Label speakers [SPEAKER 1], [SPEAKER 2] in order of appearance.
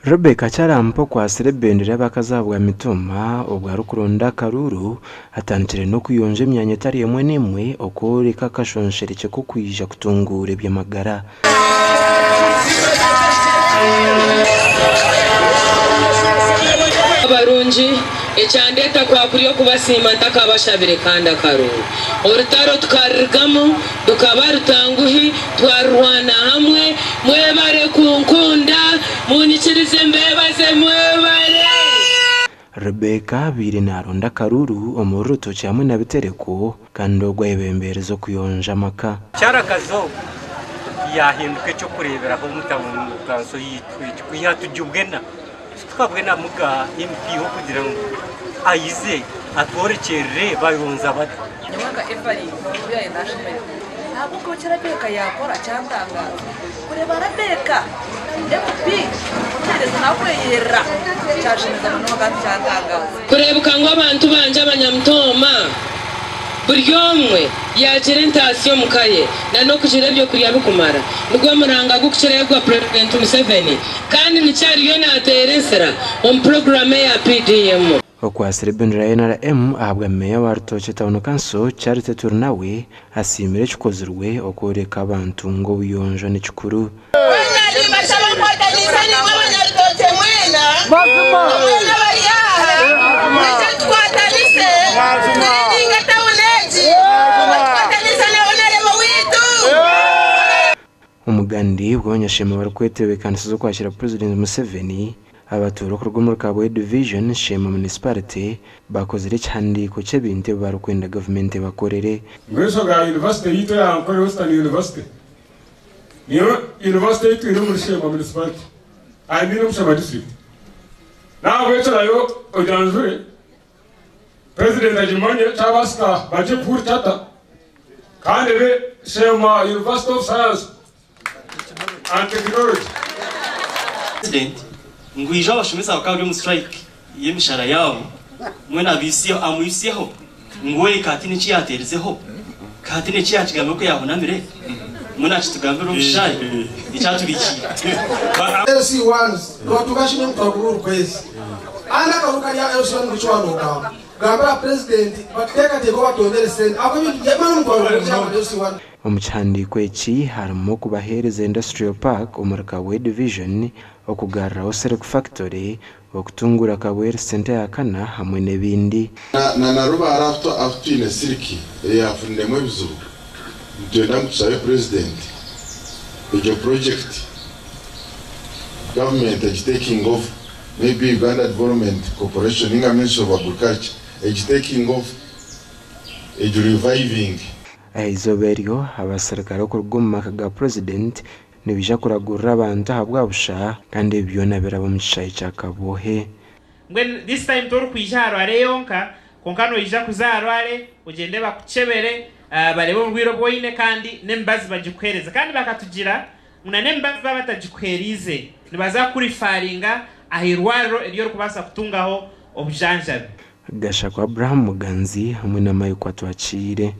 [SPEAKER 1] Rebecca Kyarampa okwatsire ebendera y'abakazi ahabwa Mitooma obwo arikuronda akaruuru atandikire n'okuyonja emyanya etari emwe n'emwe okworeka akashonsherekye k'okwija kutunguura eby'amagara.
[SPEAKER 2] Abarungi, ekyandeeta kwakuri okubasiima ntakabashabire kandi akaruuru. Orutaro tukarurugamu rukaba rutanguhi, twarurwana hamwe. Mwebare kunkunda, munyikirize mbeebaze mwebare.
[SPEAKER 1] Rebecca abaire naronda akaruuru omuri Rutoki hamwe na Bitereko kandi ogwo ayebembeereza okuyonja amaka.
[SPEAKER 3] Kyarakazi ogu yaahinduka eky'okureeberaho omu tauni kanso yaitu egi kwiha tugibwena titukabwenamuga MP w'okugira ngu aize atworekyerere bayonza bata.
[SPEAKER 4] Nyowe nka Evelyn obu yaabaire naashemererwa ahabw'okuba eki Rebecca yaakora kyantangaza. Kureeba Rebecca MP kuteereza naakweyerera kyanshemeza munonga kandi kyantangaza.
[SPEAKER 2] Kureebeka ngu abantu bangye abanyamutooma buri omwe yaagira entaasya omu ka ye na n'okugira ebyokurya bikumara nigwo muranga gukukirayo gwa Purezidenti Museveni kandi nikyo ariyo naateera ensira omu puroguraamu eya PDM.
[SPEAKER 1] Okwatsire ebendera ya NRM ahabwa Meeya wa Rutookye Town Council, Charity Turinawe asiimire ekikozirwe okworeka abantu ngu obuyonjo ni kikuru.
[SPEAKER 5] Mwena nimbashaba nkwatanise naimwe abanyarutookye mwena, mwena abari aha, mwije tukwatanise turininge tawuni egi, tukwatanise na Honarebo waitu.
[SPEAKER 1] Omugandi bw'abanyashema barikwetebeekanisiza okwakira Purezidenti Museveni, abatuura okuruga omuri Kabwohe Division, Sheema Munisiparite bakozire ekihandiiko ky'ebintu ebi barikwenda gavumenti ebakorere.
[SPEAKER 6] Ngu enshonga ya yunivasite yaitu eya Ankole Western University niyo yunivasite ei twine omuri Sheema Munisiparite, I mean omu Sheema District. N'ahabw'ekyo nayo ogyanjure Purezidenti agimanye kyabaasika bagye full charter kandi ebe Sheema University of Science and Technology.
[SPEAKER 7] President ngu ijo abashomesa bakaba bari omu strike y'emishara yaabo mbwenu abiitsyeho amwitsyeho ngu we ka hataine eki yaateerizeho ka hataine eki yaakigambire oku yaahunamire mbwenu akitugambire omu kishaayi eki atubiikiire.
[SPEAKER 8] LC ones nibatunga shine omutwaro gumwe buri kwezi. Andi akaruru kari aha LC one buri wanoogamba. Gambira president batuteekateeke obatondere sente ahabw'okuba ebintu byamani omutwaro gumwe kukyaba LC one.
[SPEAKER 1] Omu kihandiiko eki harimu okubaheereza Industrial Park omuri Kabwe Division, okugaruraho Silk Factory, okutunguura Kabwe Health Centre ya kana hamwe n'ebindi.
[SPEAKER 9] Na Narubaare ahu twine siliki eyafuniremu ebizibu, nitwenda ngu tushabe Purezidenti egyo purojekiti gavumenti egitekinge over, maybe Uganda Development Corporation ninga Ministry of Agriculture egitekinge over, egirivayivinge.
[SPEAKER 1] Aha izooba eryo, abaserukare okuruga omu maka ga Purezidenti nibaija kuragurira abantu ahabwa busha kandi ebi byona biraba omu kishaayi kya Kabwohe.
[SPEAKER 10] Mbwenu this time torikwija aha rware yonka kwonka noija kuza aha rware ogyende bakukyebere bareebe oburwaire obu oine kandi n'emibazi bagikuheereze. Kandi bakatugira ngu na n'emibazi baaba batagikuheeriize nibaza kukurifaringa aha irwariro eri orikubaasa kutungaho obujanjabi.
[SPEAKER 1] Gashakwa Abraham Muganzi hamwe na Mike Atwakiire.